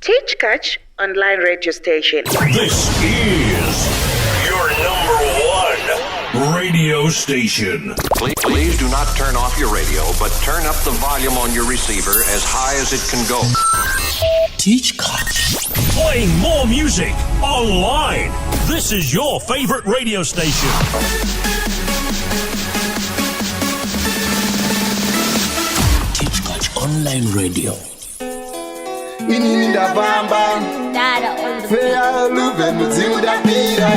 Tichkach online radio station. This is your number one radio station. Please, please do not turn off your radio, but turn up the volume on your receiver as high as it can go. Tichkach. Playing more music online. This is your favorite radio station. Tichkach Online Radio. Inini ndafamba feya luve mudzimu ndapira.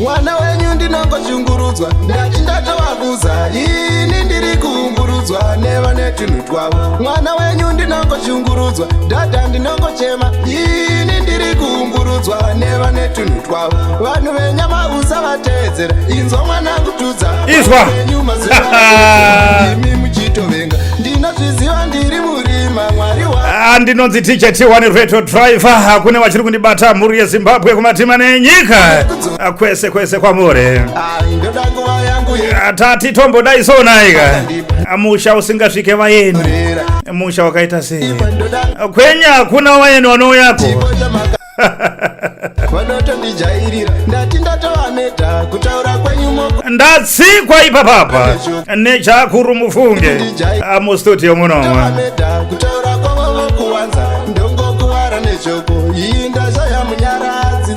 Mwana wenyu ndinongoshungurudzwa, ndati ndatovabuza. Ini ndiri kuumburudzwa nevane tunhu twavo. Mwana wenyu ndinongoshungurudzwa, dhadha, ndinongochema. Ini ndiri kuumburudzwa nevane tunhu twavo. Vanhu venyama usavateedzera. Inzwa mwanangu, tudza. Izwa. Venyu mazuva imi muchitovenga, ndinozviziva, ndiri murima. Mwari wa Ah, ndinonzi Teacher T1 Radio Driver. Kune vachiri kundibata, mhuri yeZimbabwe kumatima nenyika. Ah, kwese kwese kwamuri. Ah, ndoda nguva yangu. Ah, tati tombodai sonaika. Ah, musha usingasvike vaeni, Yekurera. musha wakaita sei? Ndoda Ah, kwenya hakuna vaeni vanouyako. Chipo chamaka vanotondijairira, ndati ndatovamedha kutaura kwenyu moko. Ndatsikwa ipapapa nechakuru mufunge. Ah, mustudio munomwe. Tovamedha kutaura kwavo vokuwanza, ndongokuvara neshoko iyi. Ndashaya munyaradzi.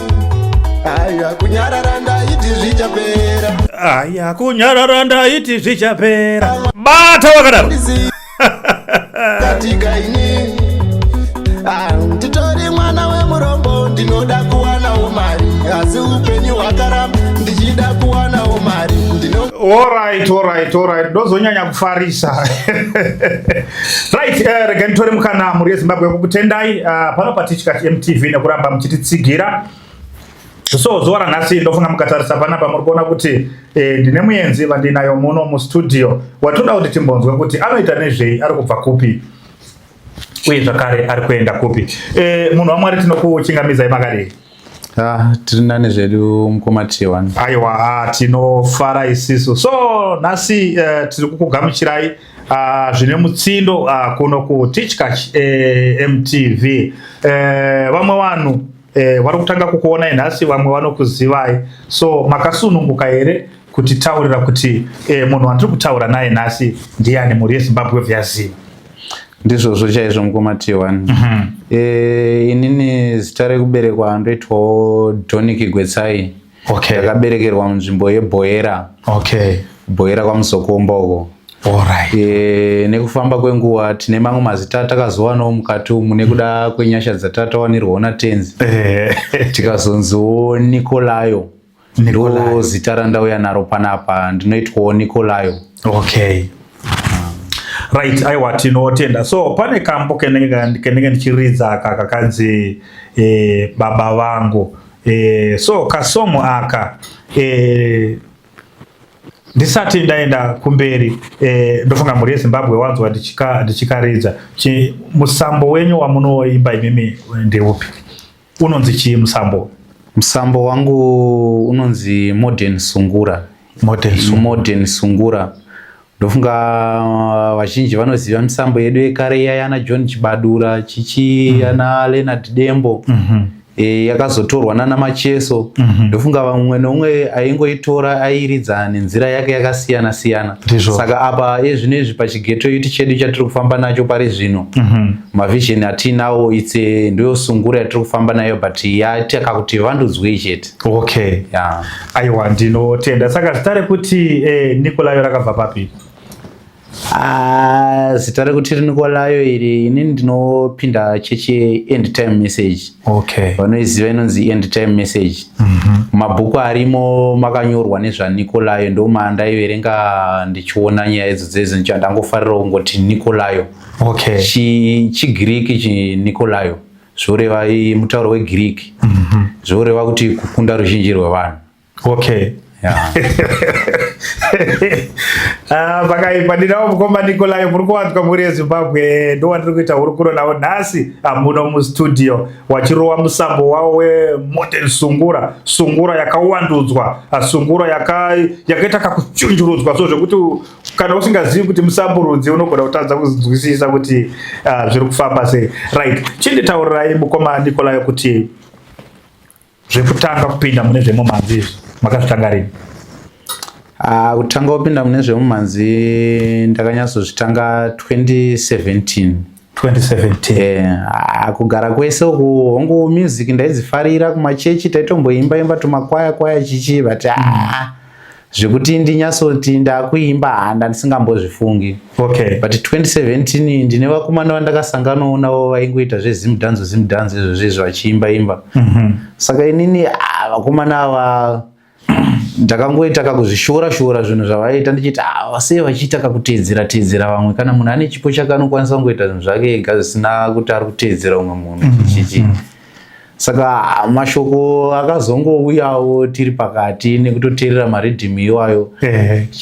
Aiwa, kunyarara ndaiti zvichapera. Aya, kunyarara ndaiti zvichapera. Bata wakadaro. Katika ini. Ah, nditori mwana wemurombo, ndinoda kuwanawo mari, asi upenyu hwakaramba. Ndichida kuwanawo mari, ndino Alright, ndozonyanya kufarisa. Right, rega nditore mukana, mhuri yeZimbabwe, kukutendai pano paTichkach MTV nekuramba muchititsigira. So zuva ranhasi, ndofunga mukatarisa panapa muri kuona kuti ndine muenzi vandinayo muno mustudio, watoda kuti timbonzwe kuti anoita nezvei, ari kubva kupi, uye zvakare ari kuenda kupi. Munhu waMwari, tinokuchingamidzai. Makadii? Ah, tiri nani zvedu, mukoma T1. Aiwa, ah, tinofara isisu. So nhasi tiri kukugamuchirai zvine mutsindo kuno kuTichkach MTV. Vamwe vanhu vari kutanga kukuonai nhasi, vamwe vanokuzivai. So makasununguka here kutitaurira kuti munhu wandiri kutaura naye nhasi ndiani, mhuri yeZimbabwe vyaziva? Ndizvozvo chaizvo, mukoma T1. Inini zita rekuberekwa ndoitwawo Donic Gwetsai. Ndakaberekerwa munzvimbo yeBhoera. Bhoera kwaMuzokomba uko. Nekufamba kwenguva tine mamwe mazita atakazowanawo mukati umu nekuda kwenyasha dzatatawanirwawo naTenzi. Tikazonziwo Nikolayo. Ndo zita randauya naro panapa, ndinoitwawo Nikolayo. Okay, right, aiwa, tinotenda. So pane kambo kenenge ndichiridza aka kakanzi "Baba Vangu". So kasomo aka, ndisati ndaenda kumberi, ndofunga mhuri yeZimbabwe wanzwa ndichikaridza. Musambo wenyu wamunoimba imimi ndeupi? Unonzi chii musambo? Musambo wangu unonzi Modern Sungura. Modern Sungura. Modern Sungura. Ndofunga vazhinji vanoziva misambo yedu yekare iya yana John Chibadura, chichi yana Leonard Dembo. Yakazotorwa nana Macheso. Ndofunga vamwe neumwe aingoitora aiiridza nenzira yake yakasiyana siyana. Saka apa ezvino izvi pachighetto youth chedu chatiri kufamba nacho pari zvino, mavision atinawo itse ndiyo sungura yatiri kufamba nayo, but yataka vandudzwei chete. Yeah. Aiwa, ndinotenda. Saka zita rekuti Nikolayo rakabva papi? Ah, zita rekuti Nikolayo iri, inini ndinopinda chechi End Time Message. Vanoiziva inonzi End Time Message. Mabhuku arimo makanyorwa nezvaNikolayo, ndo mandaiverenga ndichiona nyaya idzo dzedzo. Ndangofarira kungoti Nikolayo. ChiGiriki chiNikolayo zvoreva, mutauro weGiriki, zvoreva kuti kukunda ruzhinji rwevanhu. Yeah. Ah, pakaipa. Ndinawo mukoma Nikolayo, muri kuwanzwa mhuri yeZimbabwe, ndowandiri kuita hurukuro navo nhasi, muno mustudio, wachirowa musambo wavo wemodern sungura, sungura yakawandudzwa, sungura yakaita kakuchunjurudzwa, so zvekuti kana usingazivi kuti musambo rudzi, unogona kutadza kunzwisisa kuti zviri kufamba sei. Right, chinditaurirai, mukoma Nikolayo, kuti zvekutanga kupinda mune zvemumhanzi izvi makazvitanga rini? Ah, kutanga kupinda mune zvemumhanzi ndakanyatsozvitanga 2017. 2017? Ah, kugara kwese uku, hongu, music ndaidzifarira, kumachechi taitomboimba imba tumakwaya kwaya chichi, but zvekuti ndinyatsoti ndakuimba, handa ndisingambozvifungi. But 2017 ndine vakomana vandakasanganawo navo vaingoita zvezimudhanzo zimudhanzo izvo zvezvo, vachiimba imba. Saka inini, vakomana ava ndakangoita kakuzvishora shora zvinhu zvavaita, ndichiti, "Ah, sei vachiita kakuteedzera teedzera vamwe? Kana munhu ane chipo chake, anokwanisa kungoita zvinhu zvake ega zvisina kuti ari kuteedzera umwe munhu," chichichi. Saka mashoko akazongouyawo tiri pakati nekutoteerera maridhimu iwayo,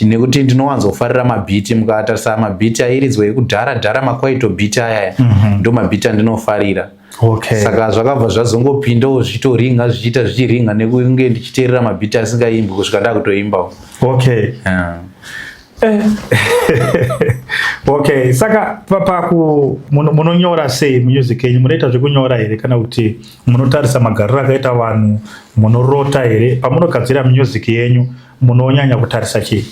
nekuti ndinowanzofarira mabhiti. Mukatarisa mabhiti airidzwa ekudhara dhara, makwaito beat ayaya, ndo mabhiti andinofarira. Saka zvakabva zvazongopindawo zvichitoringa, zvichiita zvichiringa nekunge ndichiteerera mabhiti asingaimbwi, kusvika ndakutoimbawo. Yeah. Okay, saka paku munonyora sei music yenyu? Munoita zvekunyora here, kana kuti munotarisa magariro akaita vanhu, munorota here? Pamunogadzira music yenyu, munonyanya kutarisa chii?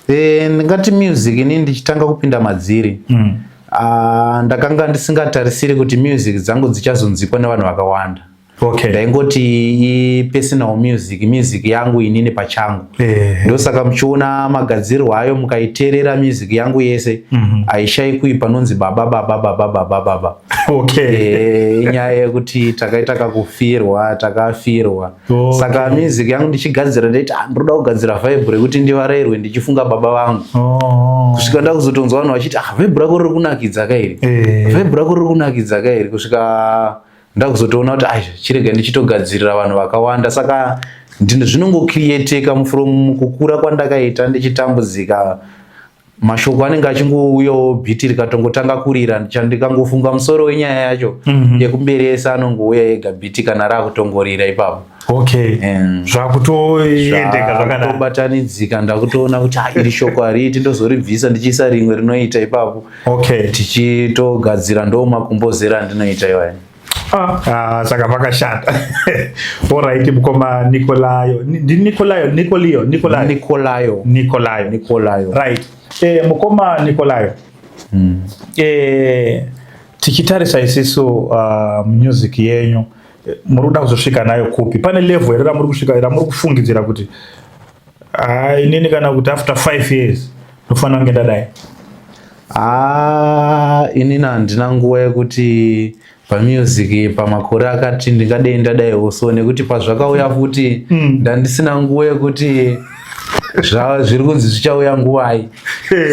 Ndingati music inini ndichitanga kupinda madziri, ndakanga ndisingatarisiri kuti music dzangu dzichazonzikwa nevanhu vakawanda. Ndaingoti ipersonal music, music yangu inini pachangu. Ndosaka muchiona magadzirwo ayo, mukaiteerera music yangu yese, haishayikwi panonzi baba, baba, baba, baba, baba. Inyaya yekuti takaita kakufirwa, takafirwa. Saka music yangu ndichigadzira ndaiti, "Ah, ndoda kugadzira vibe rekuti ndivarairwe ndichifunga baba vangu," kusvika ndakuzotonzwa vanhu vachiti, "Ah, vibe rako riri kunakidza kairi, vibe rako riri kunakidza kairi," kusvika ndakuzotoona kuti, ai, chirega ndichitogadzirira vanhu vakawanda. Saka zvinongocreateka from kukura kwandakaita ndichitambudzika. Mashoko anenge achingouyawo, beat rikatongotanga kurira, ndikangofunga musoro wenyaya yacho, yekumberi yese anongouya ega, beat kana raakutongorira ipapo. Zvakutoendeka zvakadaro. Zvakutobatanidzika, ndakutoona kuti, ah, iri shoko hariiti, ndozoribvisa ndichiisa rimwe rinoita ipapo. Tichitogadzira, ndo makumbozera andinoita iwayo. Ah, saka vakashanda. Alright, mukoma Nikolayo. Ndi Nikolayo, Nikolio, Nikolayo? Nikolayo. Nikolayo. Nikolayo. Right. Mukoma Nikolayo. Tichitarisa isisu music yenyu, muri kuda kuzosvika nayo kupi? Pane level here ramuri kusvika, ramuri kufungidzira kuti, ah, inini kana kuti after 5 years ndofanira kunge ndadai? Ah, inini handina nguva yekuti pamusic pamakore akati ndingadei ndadaiwo so, nekuti pazvakauya futi ndandisina nguva yekuti zviri kunzi zvichauya nguvai.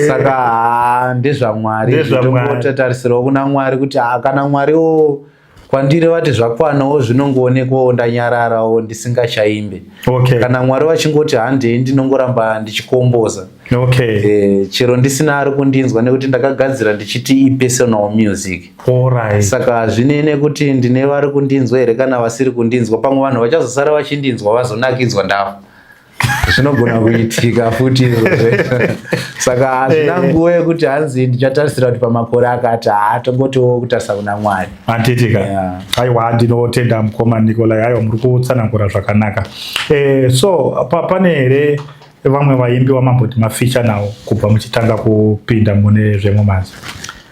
Saka ndezvaMwari. NdezvaMwari. Zvitongotarisirawo kuna Mwari kuti, kana Mwariwo kwandiri vati zvakwanawo, zvinongoonekwawo ndanyararawo ndisingachaimbe. Kana Mwari vachingoti handei, ndinongoramba ndichikomboza. Chero ndisina ari kundinzwa, nekuti ndakagadzira ndichiti ipersonal music. Saka hazvinei nekuti ndine vari kundinzwa here kana vasiri kundinzwa. Pamwe vanhu vachazosara vachindinzwa, vazonakidzwa ndafa, zvinogona kuitika futi izvozvo. Saka hazvina nguva yekuti hanzi ndichatarisira kuti pamakore akati. Haatongotiwo kutarisa kuna Mwari. Handitika? Yeah. Aiwa, ndinotenda, mukoma Nikolai. Aiwa, muri kutsanangura zvakanaka. So pane here vamwe vaimbi vamamboti mafeature nawo kubva muchitanga kupinda mune zvemumhanzi?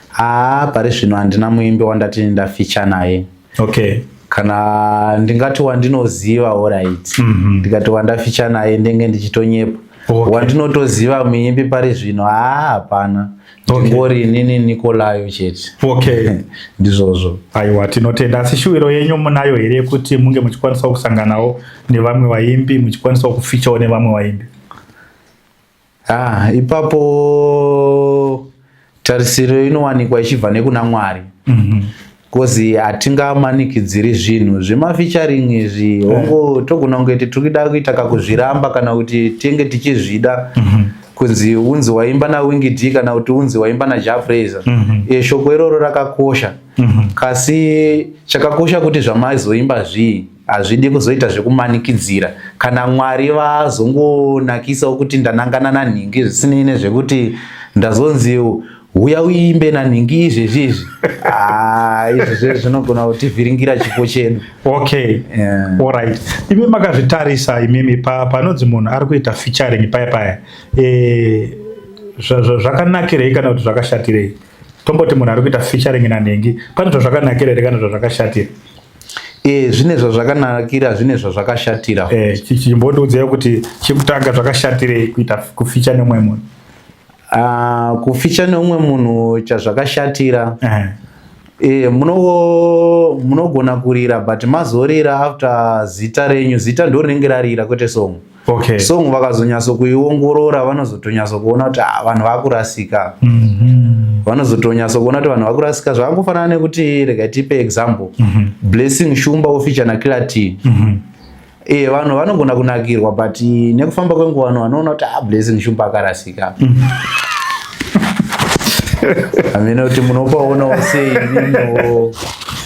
Haa, pari zvino handina muimbi wandati ndafeature naye. Kana ndingati wandinoziva, alright. Ndikati wandafeature naye, ndenge ndichitonyepa. Wandinotoziva muimbi pari zvino, haa, hapana. Ndingori inini Nikolayo chete. Ndizvozvo. Aiwa, tinotenda. Asi shuwiro yenyu munayo here yekuti munge muchikwanisawo kusanganawo nevamwe vaimbi, muchikwanisawo kufeaturewo nevamwe vaimbi? Ah, ipapo tarisiro inowanikwa ichibva nekuna Mwari. Kozi hatingamanikidziri zvinhu zvemafeaturing izvi. Hongo togona kunge tiri kuda kuita kakuzviramba kana kuti tinge tichizvida kunzi unzi waimba naWinky D kana kuti unzi waimba naJah Prayzah. Shoko iroro rakakosha. Kasi chakakosha kuti zvamazoimba zvii, hazvidi kuzoita zvekumanikidzira. Kana Mwari vazongonakisawo kuti ndanangana nanhingi, zvisinei nezvekuti ndazonzi huya uimbe nanhingi izvezvi izvi, ah, izvi zvinogona kutivhiringira chipo chedu. Okay. Alright, imi makazvitarisa imimi panonzi munhu ari kuita featuring paya paya, zvakanakirei kana kuti zvakashatirei? Tomboti munhu ari kuita featuring nanhingi, pane zvazvakanakira here kana zvazvakashatira? Zvine zvazvakanakira, zvine zvazvakashatira. Chimbondiudzai kuti chekutanga, zvakashatirei kuita kufeature nemumwe munhu? Ah, kufeature neumwe munhu chazvakashatira, munogona kurira, but mazorira after zita renyu, zita ndo rinenge rarira, kwete song. Song vakazonyatso kuiongorora, vanozotonyatso kuona kuti, ah, vanhu vakurasika. Vanozotonyatso kuona kuti vanhu vakurasika. Zvakangofanana nekuti, rega tipe example, Blessing Shumba ofeature naKiller T. Vanhu vanogona kunakirwa, but nekufamba kwenguva vanhu vanoona kuti, ah, Blessing Shumba akarasika. Amene kuti munopaonawo sei imimiwo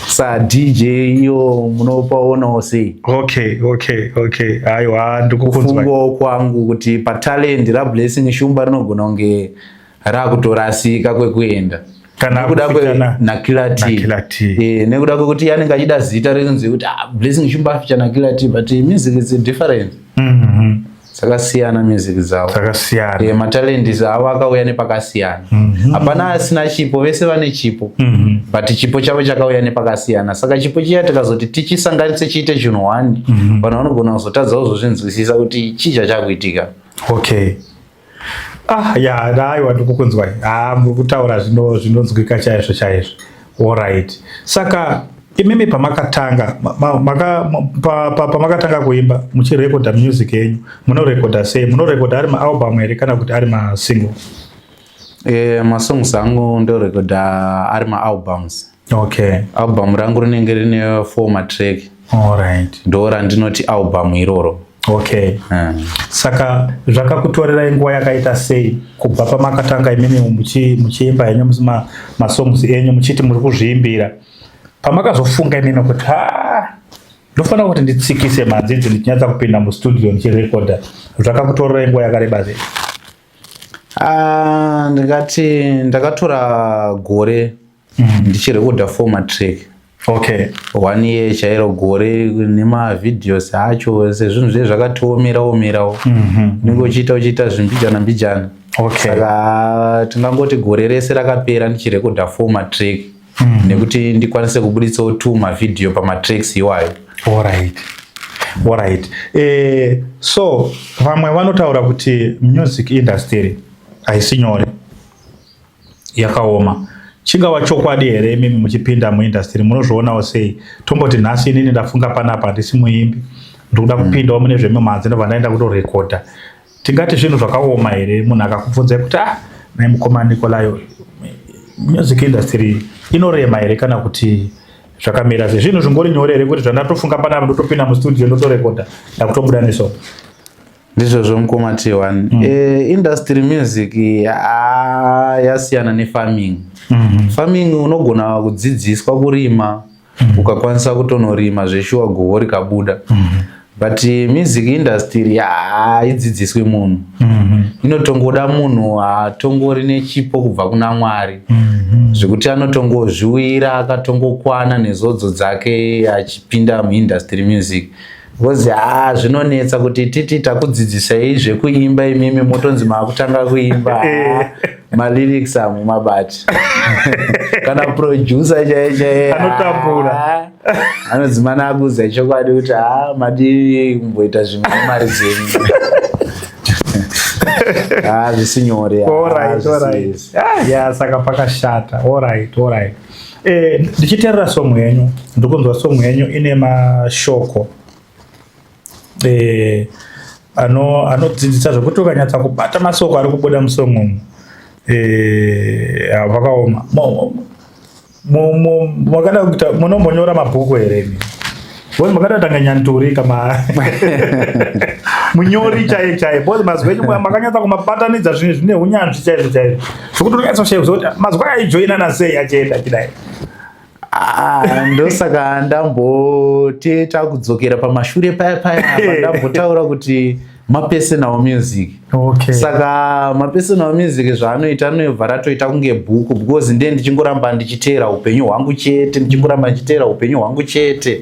saDJ iyo, munopaonawo sei? Okay, aiwa, ndikukunzwa. Kufungawo kwangu kuti patalent raBlessing Shumba rinogona kunge rakutorasika kwekuenda Kana nekuda kufeature naKiller T. naKiller T. Nekuda kwekuti anenge achida zita rinonzi kuti, ah, Blessing Shumba afeature naKiller T, but music is different. Dzakasiyana music dzavo. Dzakasiyana. Matalents avo akauya nepakasiyana. Hapana asina chipo, vese vane chipo, but chipo chavo chakauya nepakasiyana. Saka chipo chiya tikazoti tichisanganise chiite chinhu one, vanhu vanogona kuzotadza kuzozvinzwisisa kuti chii chachakuitika. Okay, ah, ya, aiwa, ndikukunzwai. Ah, muri kutaura zvinonzwika chaizvo chaizvo. Alright, saka imimi pamakatanga pamakatanga kuimba muchirekodha music yenyu, munorekodha sei? Munorekodha ari maalbum here kana kuti ari masingle? Masongs angu ndorekodha ari maalbums. Album rangu rinenge rine four matrack. Ndo randinoti album iroro. Okay. Saka zvakakutorerai nguva yakaita sei kubva pamakatanga imimi muchiimba henyu masongs enyu, muchiti muri kuzviimbira, pamakazofunga imimi kuti, ha, ndofanira kuti nditsikise mhanzi idzi ndichinyatsa kupinda mustudio ndichirekodha? Zvakakutorerai nguva yakareba sei? Ah, ndingati ndakatora gore ndichirekodha four matrack. One year chairo, gore nemavideos acho, sezvinhu zve zvakatiomera omerawo, unenge uchiita zvimbijana mbijana. Saka tingangoti gore rese rakapera ndichirekodha four matrack nekuti ndikwanise kubuditsawo two mavideo pamatracks iwayo. Alright. So vamwe vanotaura kuti music industry haisi nyore, yakaoma. Chingava chokwadi here? Imimi muchipinda muindustry munozvionawo sei? Tomboti nhasi inini ndafunga panapa, handisi muimbi, ndikuda kupindawo mune zvemimhanzi, ndobva ndaenda kutorekodha. Tingati zvinhu zvakaoma here? Munhu akakubvunzai kuti, ah, nai mukoma Nicolayo, music industry inorema here kana kuti zvakamira sei? Zvinhu zvingori nyore here kuti zvandatofunga panapa, ndotopinda mustudio, ndotorekodha, ndakutobuda nesong? Ndizvozvo, mukoma T1. Industry music, ah, yasiyana nefarming. Farming unogona kudzidziswa kurima, ukakwanisa kutonorima zveshuwa, goho rikabuda. But music industry haidzidziswi munhu. Inotongoda munhu atongori nechipo kubva kuna Mwari, zvekuti anotongozviwira akatongokwana nezodzo dzake achipinda muindustry music, because ha, zvinonetsa kuti titi takudzidzisai zvekuimba, imimi motonzi maakutanga kuimba. Malyrics hamumabati, kana producer chaiye chaiye Anotambura. Anodzimana akuudza chokwadi kuti, ha, madii kumboita zvimwe nemari dzenyu? Ha, zvisi nyore. Alright. Ah, ya, saka pakashata. Alright. Ndichiteerera song yenyu, ndikunzwa song yenyu ine mashoko anodzidzisa zvekuti ukanyatsa kubata masoko ari kubuda musong umu, vakaoma. Makada kuita, munombonyora mabhuku here imi? Because makada tanga nyanduri kama munyori chaiye chaiye, because mazwi enyu makanyatsa kumabatanidza zvinhu zvine unyanzvi chaizvo chaizvo, zvekuti unonyatsoshaya kuti mazwi aijoinana sei achienda achidai. Ah, ndosaka ndamboteta kudzokera pamashure paya paya pandambotaura kuti mapersonal music. Saka mapersonal music zvaanoita, anobva ratoita kunge bhuku, because ndiye ndichingoramba ndichiteera upenyu hwangu chete, ndichingoramba ndichiteera upenyu hwangu chete.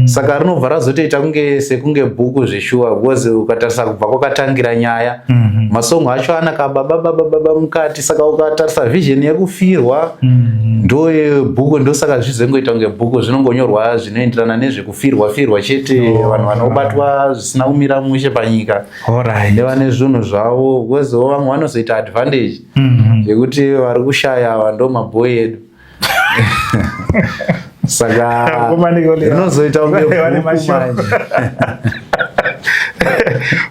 Saka rinobva razotoita kunge sekunge bhuku zveshuwa, because ukatarisa kubva kwakatangira nyaya, masongo acho ana kabababababa mukati. Saka ukatarisa vision yekufirwa, ndo bhuku. Ndosaka zvizongoita kunge bhuku, zvinongonyorwa zvinoenderana nezvekufirwa firwa chete. Vanhu vanobatwa zvisina kumira mushe panyika nevane zvinhu zvavo, because vamwe vanozoita advantage yekuti vari kushaya ava ndo mabhoi edu. Saka rinozoita kunge Vane bhuku mashoko. manje.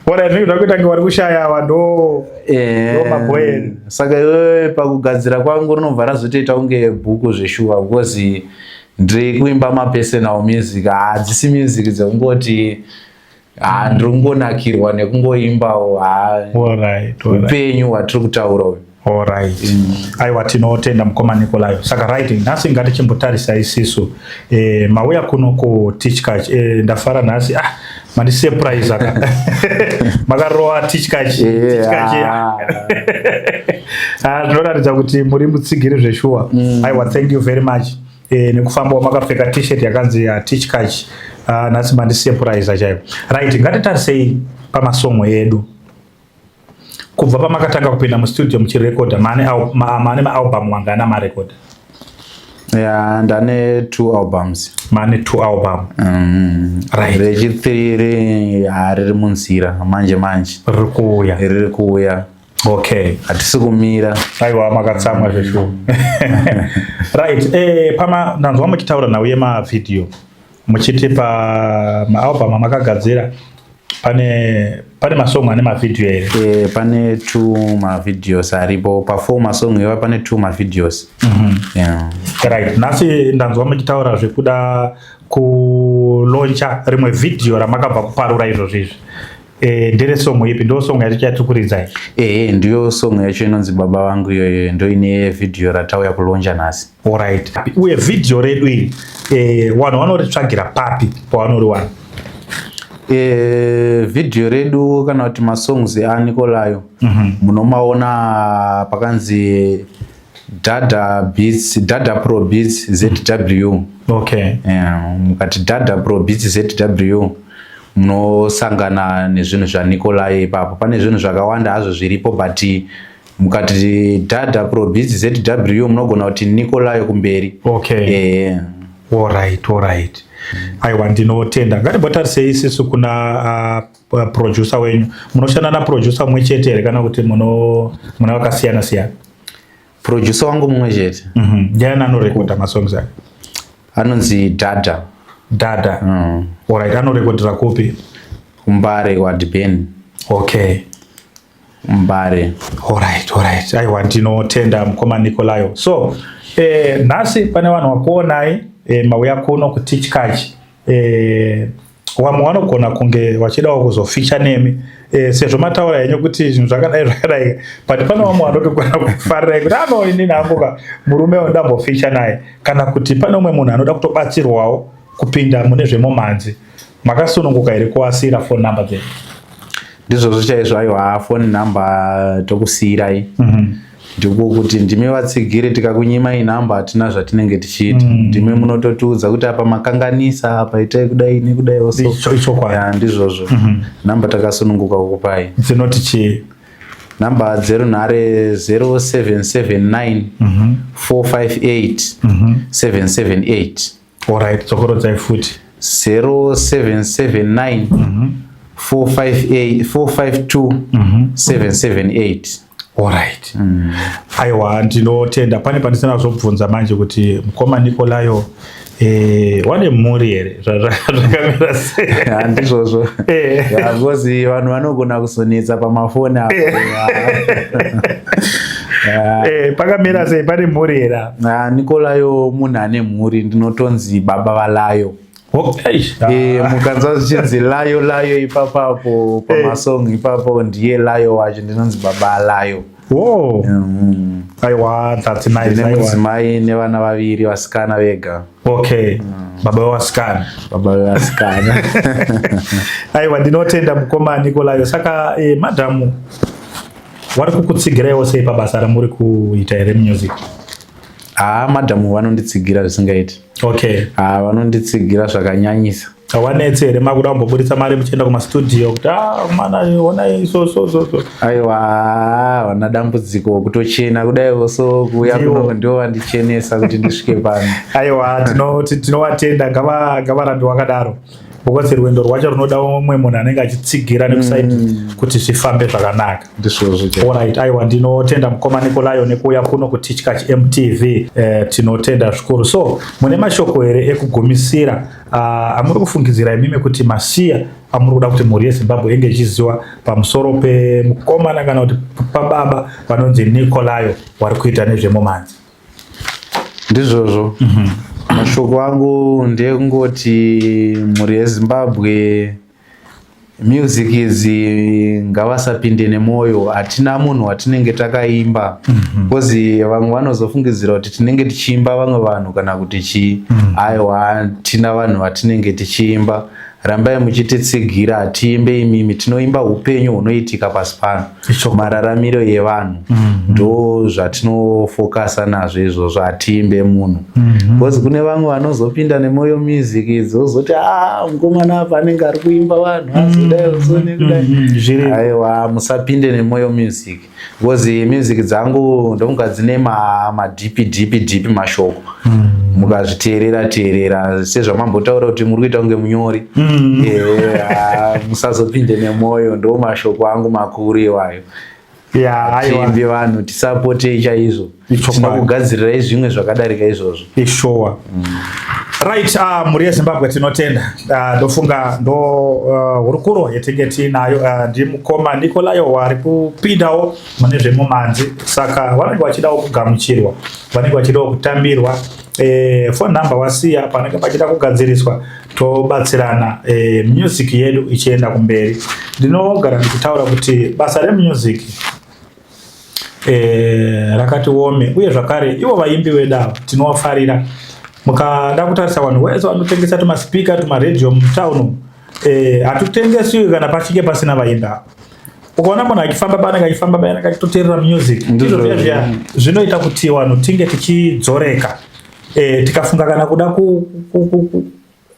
Alright, zvinenge zvakuita kunge vari kushaya ava ndo ndo mabhoi edu. Saka iwewe pakugadzira kwangu rinobva razotoita kunge bhuku zveshuwa, because ndiri kuimba mapersonal music, hadzisi music dzekungoti ha, ndiri kungonakirwa nekungoimbawo ha. Upenyu hwatiri kutaura uyu. Alright. Aiwa, tinotenda mukoma Nikolayo. Saka right, nhasi ngatichimbotarisa isisu. Mauya kuno ku Tichkach. Ndafara nhasi. Ah, mandi surprise aka. Makarowa Tichkach. Tichkach. Ah, zvinoratidza kuti muri mutsigiri zveshuwa. Aiwa, thank you very much. Nekufamba wamakapfeka T-shirt yakanzi ya Tichkach. Ah, nhasi mandi surprise chaivo. Right, ngatitarisei pamasongo edu. Kubva pamakatanga kupinda mustudio muchirekodha, mane maalbum mangana marekodha? Ya, ndane two albums. Mane two album. Rechithree hariri munzira manje manje. Riri kuuya. Riri kuuya. Hatisi kumira. Aiwa, makatsamwa zveshuwa. Right, pama ndanzwa muchitaura nhau yemavhidhiyo, muchiti pamaalbum amakagadzira pane masong ane mavhidhiyo here? Pane two mavideos aripo pafour masong iwa, pane two mavideos. Yeah. Right, nhasi ndanzwa muchitaura zvekuda kulauncha rimwe vhidhiyo ramakabva kuparura izvozvo izvi. Ndere song ipi? Ndo song yatichatukuridzai? Ehe, ndiyo song yacho inonzi Baba Vangu. Iyoyo ndo ine vhidhiyo ratauya kulauncha nhasi. Alright, uye vhidhiyo redu iri, vanhu vanoritsvagira papi pavanoriwana? Vhidhiyo redu kana kuti masongs aNicolayo, munomaona pakanzi Dada Beats, Dada Pro Beats ZW. Yeah, mukati Dada Pro Beats ZW munosangana nezvinhu zvaNicolai ipapo. Pane zvinhu zvakawanda hazvo zviripo, but mukati Dada Pro Beats ZW munogona kuti Nicolai kumberi. Alright, aiwa, ndinotenda. Ngatimbotarisei isisu kuna producer wenyu. Munoshanda naproducer mumwe chete here kana kuti muna vakasiyana siyana? Producer wangu mumwe chete. Ndiani anorekodha masongs ake? Anonzi Dada. Dada. Alright, anorekodhera kupi? Kumbare, kwadben. Mbare. Alright, aiwa, ndinotenda mukoma Nicolayo. So nhasi pane vanhu vakuonai, mauya kuno kuTichkach. Vamwe vanogona kunge vachidawo kuzofeature nemi, sezvo mataura henyu kuti zvinhu zvakadai zvakadai, but pane vamwe vanotogona kufarirai kuti ano inini hangu murume ndambofeature naye, kana kuti pane umwe munhu anoda kutobatsirwawo kupinda mune zvemumhanzi. Makasununguka here kuasira phone number dzenyu? Ndizvozvo chaizvo. Aiwa, phone number tokusiyirai. Ndiko kuti ndimi vatsigiri. Tikakunyimai namba, hatina zvatinenge tichiita. Ndimi munototiudza kuti apa makanganisa, apa itai kudai nekudai. Ichokwadi. Ya, ndizvozvo. Namba takasununguka kukupai. Dzinoti chii? Namba dzerunhare 0779 458 778. Alright, dzokorodzai futi. 0779 458, 452 778. Alright. Aiwa, ndinotenda. Pane pandisina kuzobvunza manje kuti mukoma Nicolayo wane mhuri here? Zvakamira sei? Ya, ndizvozvo. Ya, because vanhu vanogona kuzonetsa pamafoni apo. Pakamira sei, pane mhuri here? Ah, Nikolayo munhu ane mhuri, ndinotonzi baba vaLayo. Mukanzwa zvichinzi Layo, Layo ipapapo pamasong ipapo, ndiye Layo wacho, ndinonzi baba aLayo. Wo, aiwa, that's nice. Ndine Aiwa. mudzimai nevana vaviri vasikana vega. Okay, baba vevasikana. Baba vevasikana. Aiwa, ndinotenda mukoma Nikolayo. Saka madhamu vari kukutsigiraiwo sei pabasa ramuri kuita here, music? Haa, madhamu vanonditsigira zvisingaiti. Haa, vanonditsigira zvakanyanyisa. Hawanetsi here makuda kumbobudisa mari muchienda kumastudio kuti a mana onai, so so so so? Aiwa, havana dambudziko, kutochena kudaiwo so kuuya Ndiwo. kuno ndiwo vandichenesa kuti ndisvike pano. Aiwa, tinowatenda, ngavarambe wakadaro, because rwendo rwacho runoda umwe munhu anenge achitsigira nekusaidi kuti zvifambe zvakanaka. Ndizvozvo chaizvo. Alright, aiwa, ndinotenda mukoma Nikolayo nekuuya kuno kuTichkach MTV. Tinotenda zvikuru. So mune mashoko here ekugumisira amuri kufungidzira imimi kuti masiya amuri kuda kuti mhuri yeZimbabwe inge ichiziva pamusoro pemukomana kana kuti pababa vanonzi Nikolayo vari kuita nezvemumanzi? Ndizvozvo, mashoko angu ndekungoti mhuri yeZimbabwe, music idzi ngavasapinde nemwoyo. Hatina munhu watinenge takaimba, because vamwe vanozofungidzira kuti tinenge tichiimba vamwe vanhu kana kuti chii. Aiwa, tina vanhu vatinenge tichiimba. Rambai muchititsigira. Hatiimbe imimi, tinoimba upenyu hunoitika pasi pano, mararamiro evanhu, ndo zvatinofokasa nazvo izvozvo. Hatiimbe munhu, because kune vamwe vanozopinda nemwoyo music idzi, wozoti a mukomana apa anenge ari kuimba vanhu, azodai so nekudai. Zviri. Aiwa, musapinde nemwoyo music, because music dzangu ndomuka dzine madeep deep deep mashoko. Mukazviteerera teerera, sezvamambotaura kuti muri kuita kunge munyori, musazopinde nemwoyo. Ndo mashoko angu makuru iwayo. Ya, aiwa. Tiimbe vanhu, tisapotei chaizvo. Ichokwadi. Tinokugadzirirai zvimwe zvakadarika izvozvo. Ishowa. Right, mhuri yeZimbabwe, tinotenda. Ndofunga ndo hurukuro yetinge tiinayo. Ndimukoma Nikolayo wari kupindawo mune zvemumanzi, saka vanenge vachidawo kugamuchirwa, vanenge vachidawo kutambirwa. Phone number wasiya, panenge pachida kugadziriswa tobatsirana, music yedu ichienda kumberi. Ndinogara ndichitaura kuti basa remusic rakati wome, uye zvakare ivo vaimbi vedu ava tinovafarira. Mukada kutarisa, vanhu vese vanotengesa tumasipika, tumaredhiyo mutauni umu, hatutengesiwi kana pachinge pasina vaimbi ava. Ukaona munhu achifamba panenge achifamba paanenge achitoteerera music, ndizvo zviya zviya zvinoita kuti vanhu tinge tichidzoreka. Tikafunga kana kuda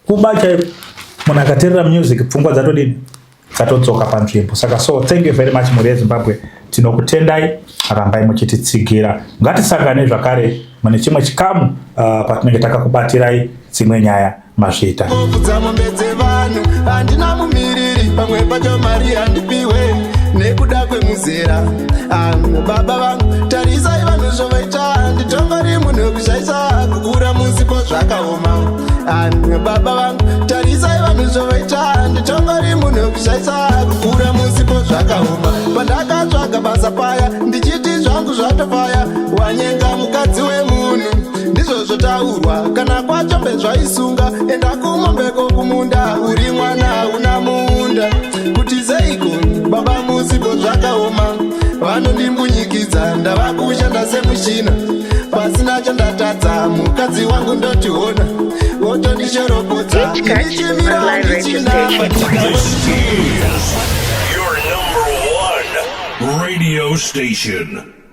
kuba chaiko, munhu akateerera music pfungwa dzatodini, dzatodzoka panzvimbo. Saka so thank you very much, mhuri yeZimbabwe, tinokutendai, rambai muchititsigira. Ngatisangane zvakare mune chimwe chikamu patinenge takakubatirai dzimwe nyaya. Mazvita. Kufudza mombe dzevanhu, handina mumiriri, pamwe pacho mari handipiwe nekuda kwemuzera. Ah, baba vangu, tarisai vanhu zvovaita, nditongori munhu wekushaisa, kukura musipo zvakaoma. Ah, baba vangu, tarisai vanhu zvovaita, nditongori munhu wekushaisa, kukura musipo zvakaoma. Pandakatsvaga basa paya ndichiti zvangu zvatofaya, wanyenga mukadzi wemunhu, ndizvo zvotaurwa. Kana kwachombe zvaisunga, enda kumombeko kumunda, uri mwana una munda. Kuti seiko baba musipo zvakaoma, vanondimbunyikidza, ndava kushanda semushina pasina chandatadza. Mukadzi wangu ndotiona wotondishoropodza. Tichkach Ndichimira Online Radio ndichina. Station. This is your number one radio station.